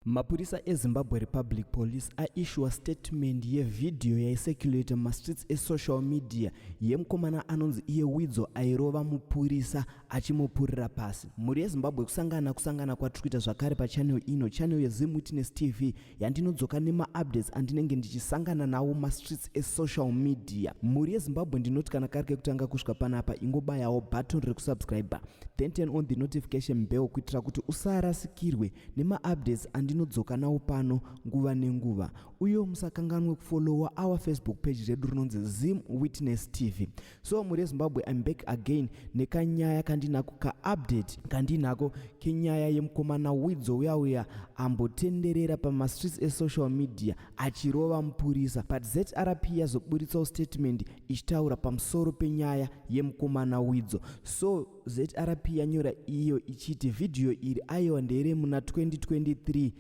Mapurisa eZimbabwe Republic Police aishuwa statement yevhidhiyo yaicirculata mumastreets esocial media yemukomana anonzi iye Widzo airova mupurisa achimupurira pasi. Mhuri yeZimbabwe, kusangana kusangana kwatiri kuita zvakare pachannel ino, channel yeZim Witness TV, yandinodzoka nemaupdates andinenge ndichisangana nawo mumastreets esocial media. Mhuri yeZimbabwe, ndinoti kana kari kekutanga kusvika panapa, ingobayawo button rekusubscribe, then turn on the notification bell kuitira kuti usarasikirwe nemaupdates andinodzoka nawo pano nguva nenguva. Uyewo musakanganwe kufollowa our Facebook page redu rinonzi Zim Witness TV. So mhuri yeZimbabwe, I'm back again nekanyaya kandinako, kaupdate kandinako kenyaya yemukomana Widzo uya uya ambotenderera pamastreets esocial media achirova mupurisa, but ZRP yazoburitsawo statement ichitaura pamusoro penyaya yemukomana Widzo. So ZRP yanyora iyo ichiti vhidhiyo iri aiwa ndere muna 2023.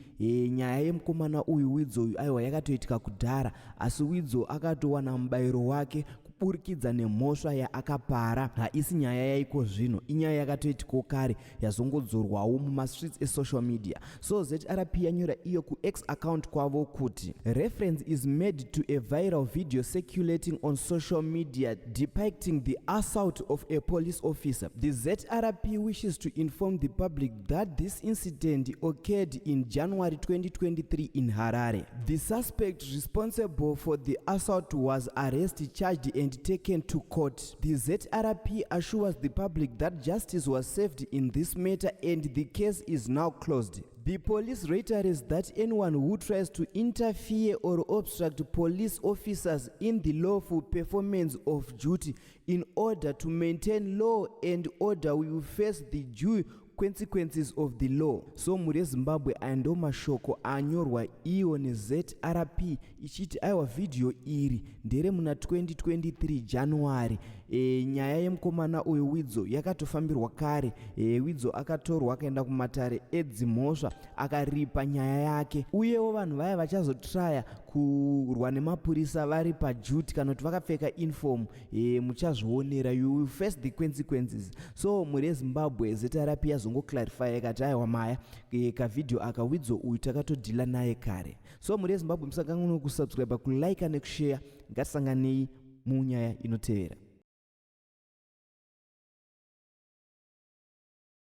Nyaya yemukomana uyu Widzo uyu aiwa yakatoitika kudhara, asi Widzo akatowana mubayiro wake kuburikidza nemhosva yaakapara. Haisi nyaya yaiko zvino, inyaya yakatoitikawo kare yazongodzorwawo mumastreets esocial media. So ZRP yanyora iyo kuX account kwavo kuti reference is made to a viral video circulating on social media depicting the assault of a police officer. The ZRP wishes to inform the public that this incident occurred in January 2023 in Harare. The suspect responsible for the assault was arrested, charged and taken to court. The ZRP assures the public that justice was served in this matter and the case is now closed. The police reiterates that anyone who tries to interfere or obstruct police officers in the lawful performance of duty in order to maintain law and order will face the due consequences of the law. So mhuri yeZimbabwe, aya ndo mashoko anyorwa iwo neZRP ichiti aiwa, vhidhiyo iri ndere muna 2023 January. Nyaya yemukomana uyu Widzo yakatofambirwa kare. Widzo akatorwa akaenda kumatare edzimhosva, akaripa nyaya yake. Uyewo vanhu vaya vachazotraya kurwa nemapurisa vari paduty kana kuti vakapfeka uniform, muchazvionera, you will face the consequences. So mhuri yeZimbabwe, ZRP yazongoclarify ikati aiwa maya, kavhidhiyo aka, Widzo uyu takatodhila naye kare. So mhuri yeZimbabwe, musakanganwe kusubscribe, kulike nekushare. Ngatisanganei munyaya inotevera.